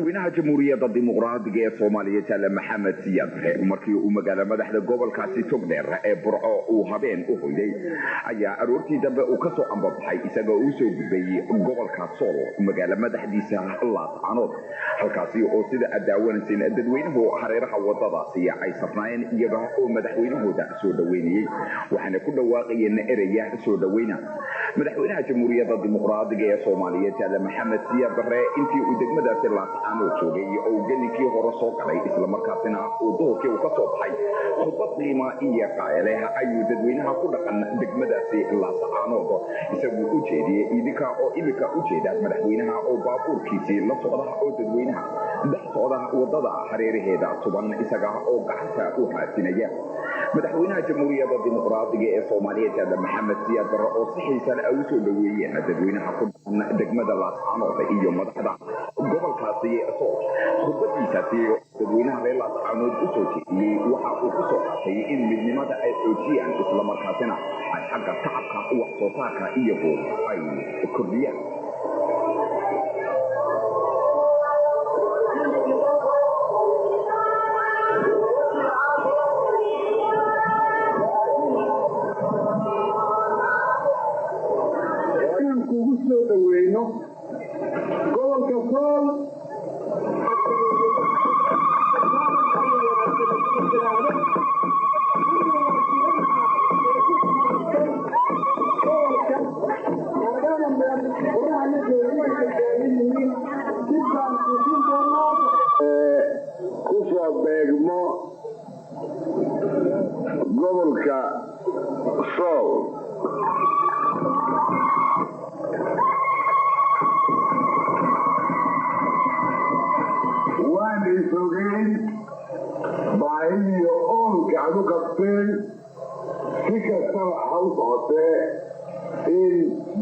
Madaxweynaha Jamhuuriyadda Dimuqraadiga ee Soomaaliya, Jaale Maxamed Siyaad Bare, markii uu magaala madaxda gobolkaasi Togdheer ee Burco uu habeen u hoyday, ayaa aroortii dambe uu kasoo ambabaxay isagoo uu soo gudbay gobolka Sool, magaala madaxdiisa Laascanood, halkaasi oo sida aad daawanayseen dadweynuhu hareeraha wadadaasi ay safnaayeen iyaga oo madaxweynahooda soo dhaweynayey, waxaana ku dhawaaqayeen ereyga soo dhaweyna. Madaxweynaha Jamhuuriyadda Dimuqraadiga ee Soomaaliya, Jaale Maxamed Siyaad Bare, intii uu degmadaasi Laascanood joogay oo uu gelinkii hore soo galay, islamarkaasina uu duhurkii uu ka soo baxay, khudbad qiima iyo qaayaleh ayuu dadweynaha ku dhaqan degmadaasi Laascanood isagu u jeediyey. Idinka oo imika u jeeda madaxweynaha oo baabuurkiisii la socda oo dadweynaha dhex socda wadada hareeraheeda tuban, isaga oo gacanta u haatinaya. Madaxweynaha Jamhuuriyadda Dimuqraadiga ee Soomaaliya, Jaale Maxamed Siyaad Barre, oo si xiisale ay usoo dhaweeyeen dadweynaha ku dhaqan degmada Laascanood iyo madaxda gobolkaasi Sool, khudbadiisaasi dadweynaha reer Laascanood usoo jeediyey waxa uu ku soo qaatay in midnimada ay xoojiyaan, islamarkaasina ay xagga tacabka wax soo saarka iyagu ay kordhiyaan. Inaan kugu soo dhaweyno gobolka Sool. Ku soo beegmo gobolka Sool. Waan isogeyn baahidiyo oonka ad u qabteen, si kastaba ha u socotee, in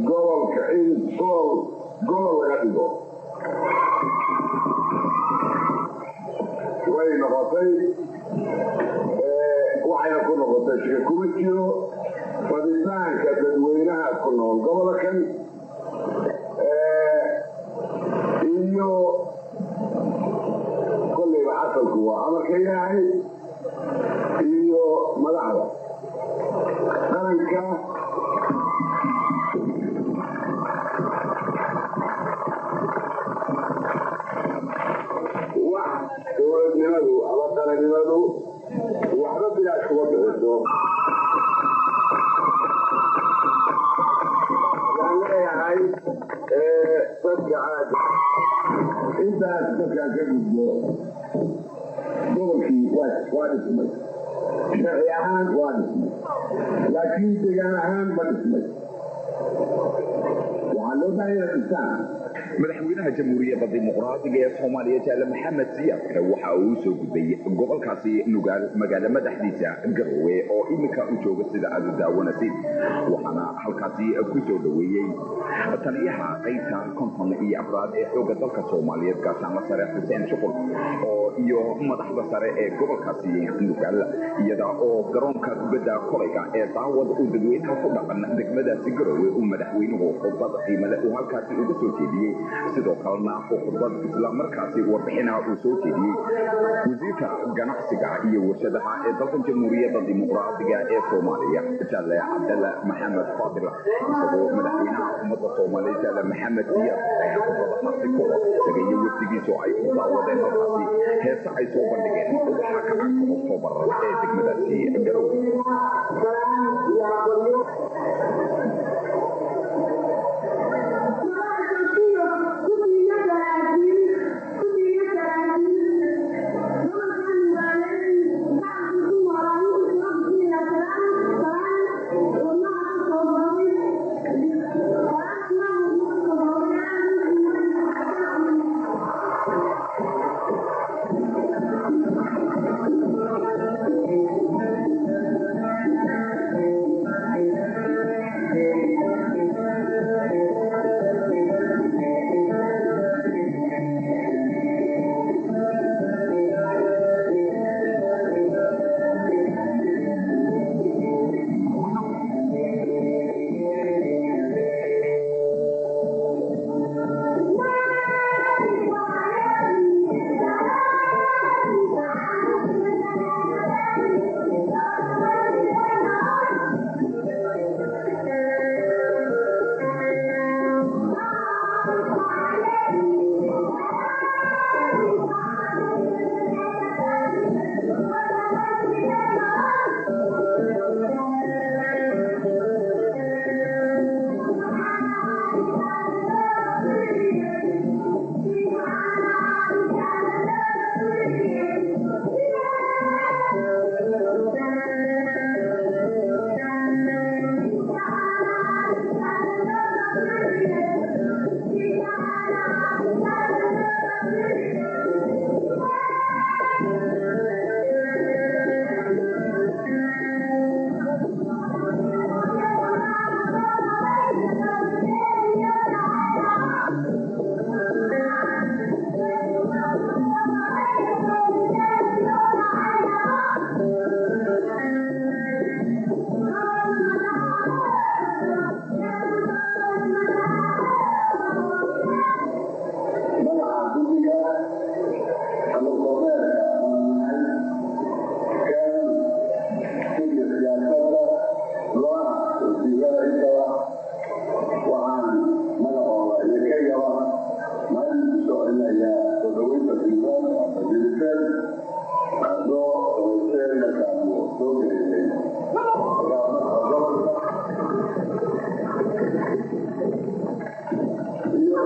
gobolka, in Sool gobol laga dhigo. Way noqotay, waxayna ku noqotay shika kuma jiro faditaanka dadweynaha ku nool gobolkan iyo kollayba asalku waa amarka Ilaahay iyo madaxda qaranka. Wax dowladnimadu ama qarannimadu waxba bilaash kuma bixiso. Waxaan leeyahay dadka caaga intaas dadkaan ka gudbo, gobolkii waa dhismay, sharci ahaan waa dhismay, laakiin degaan ahaan ma dhismay. Waxaa loo baahan yahay dhistaan. Madaxweynaha Jamhuuriyadda Dimuqraadiga ee Soomaaliya, Jaale Maxamed Siyaad Bare, waxa uu soo gudbay gobolkaasi Nugaal, magaalo madaxdiisa Garowe oo iminka u jooga sida aad u daawanaysid, waxaana halkaasi ku soo dhoweeyey taliyaha qaybta 54aad ee xoogga dalka Soomaaliyeed, gaashaanla sare Xuseen Shuqul, oo iyo madaxda sare ee gobolkaasi Nugaal, iyada oo garoonka kubadda kolayga ee Daawad uu dadweynaha ku dhaqan degmadaasi Garowe uu madaxweynuhu khudbad qiimale uu halkaasi uga soo jeediyey. Sidoo kalena uu khudbad isla markaasi warbixinaha uu soo jeediyey wasiirka ganacsiga iyo warshadaha ee dalkan Jamhuuriyadda Dimuqraadiga ee Soomaaliya, Jaale Cabdalla Maxamed Fadil, isagoo madaxweynaha ummadda Soomaaliya, Jaale Maxamed Siyaad, khudbadahaasi ku hor isaga iyo wafdigiisu ay ku daawadeen halkaasi heese ay soo bandhigeen ubaxa kacanka Oktoobar ee degmadaasi Garowe. Muujiseen aad noo samayseen markaanu soo geleynay magaalada gobolka iyo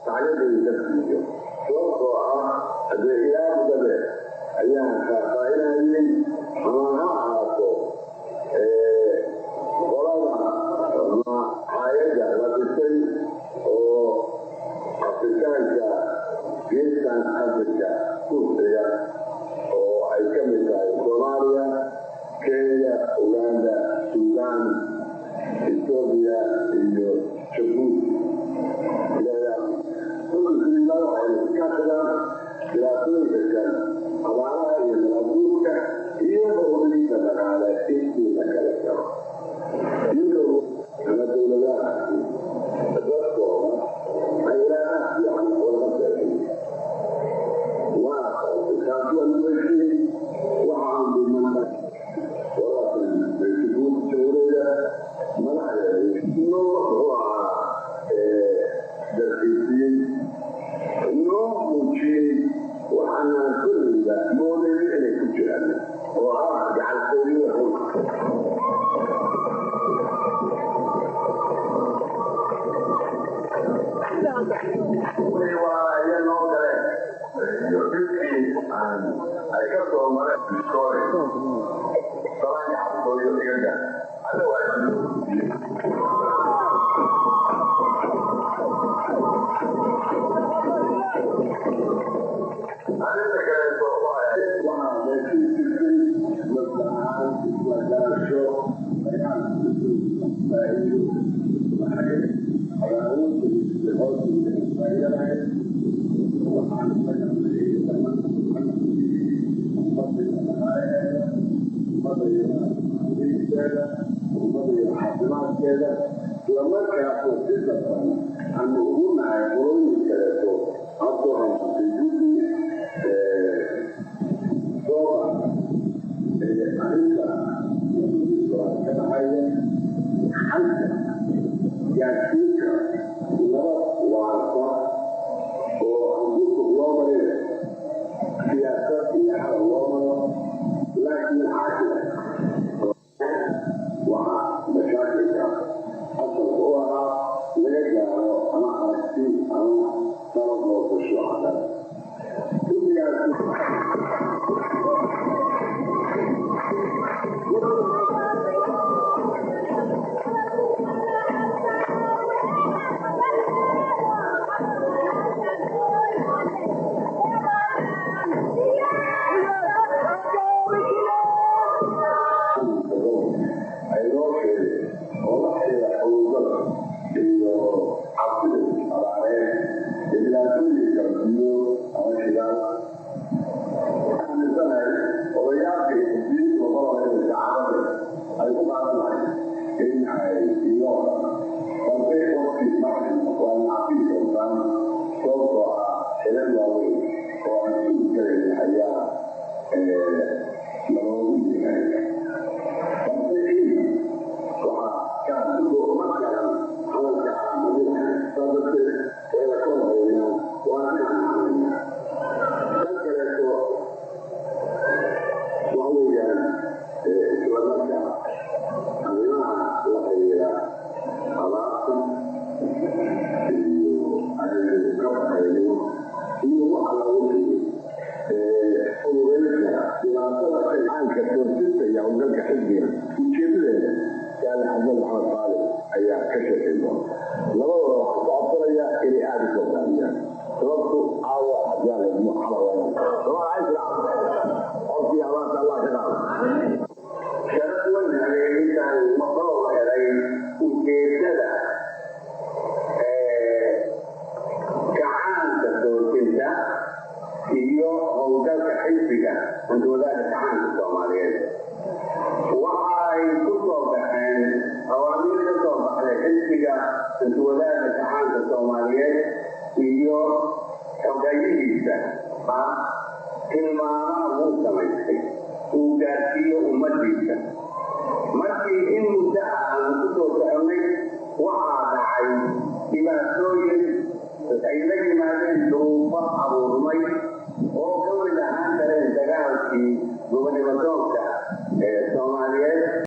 tacyadeeda siiyo, sababtoo ah haddee ilaa muddo dheer ayaan faahfaahinayay, ama ha ahaato qolada ama hay'adda la dhisay oo Afrikaanka geeskan Afrika ku xiga oo ay ka mid tahay Soomaaliya, Kenya, Uganda, Suudaan, Etoobiya iyo Jabuuti. Waxaynu ka kaashadaan dhibaatooyinka kan abaaraha iyo nabaadguurka iyo horumarinta dhaqaale intii la kala karo, iyadoo ama dowladahaasi dadkooda ay ilaaha fiican ulaga seexay. Waa taasi waa lagu heshiiyey. Waxa aan dhimanay Jabuuti jamhuuriyadda madaxdeeda noo muxuu ahaa darxiisiyey, noo muujiyey waxaanaan kolleyba moodayno inay ku jiraan oo ah gacaltooyada run. Waa iya noo galeen iyo dhibkii aan ay ka soo mareen biskoole salaan gacaltooyo iga gaar alla waa inoo gudbiyey. Arrinta kaleeto waxaa meeshii jirtay maslaxaan isla garasho dagaalku faa'iido lahayn, cadaawadu hoostiisa faa'iido lahayn. Waxaan isla garanay ummadda dhaqaalaheeda, ummadda iyo ummadda iyo caafimaadkeeda, islamarkaasoo si dadban aanu ugu nahay qolooyin kaleeto habku haysatay guddi sooba arrinta ka dhaxaya xalka gaadhsiinka nabad waarta oo aan busuq loo marin, siyaasad iyo xalal loo maro, laakiin caajila waxaa mashaakilka asalka u ahaa laga gaaro ama aragti ama talo goosasho cadan guddigaasi. Ay noo sheegeen oo la xiriira xuduudada iyo cabsida abaareed iyo dhibaatooyinka biyo ama shidaal, aaminsanahay odayaalkay diin noqonaya inay sacaadada ay ku qaadan lahayd in ay iga wadan, balse waqti maxin waa nacfin doontaan, sababtoo ah xilal waaweyn oo aan sugi karayn ayaa naloogu yimaada. Balse in waxaa kaasigu ma garan hadalka aan madinahay, saa darteed wayna ka horeynaa, waana inaan tan kaleeto waxa weeyaan isla markaa arrimaha la xiriira abaarta iyo aynu ka baxayno iyo waxa lagu xiri fududayn kara dhibaatada caanka toosinta iyo howlgalka xisbiga ujeedadeeda, Jaale Xasan Maxamed Saalix ayaa ka sheekayn doona. Labadooda waxaan ku codsanayaa inay aada u soo gaabiyaan, sababtu caawa haddii laydmo codkii abaarta Allah ka qaado. Sharaf weyn ayay ninkan loo helay ujeedada gacaanka toosinta iyo howlgalka xisbiga Hantiwadaaga Gacaanka Soomaaliyeed. Waxay ku soo baxeen awaamiir ka soo baxday xisbiga Hantiwadaaga Gacaanka Soomaaliyeed iyo xogayihiisa ah tilmaamaha wuu samaystay uu gaarsiiyo ummadiisa.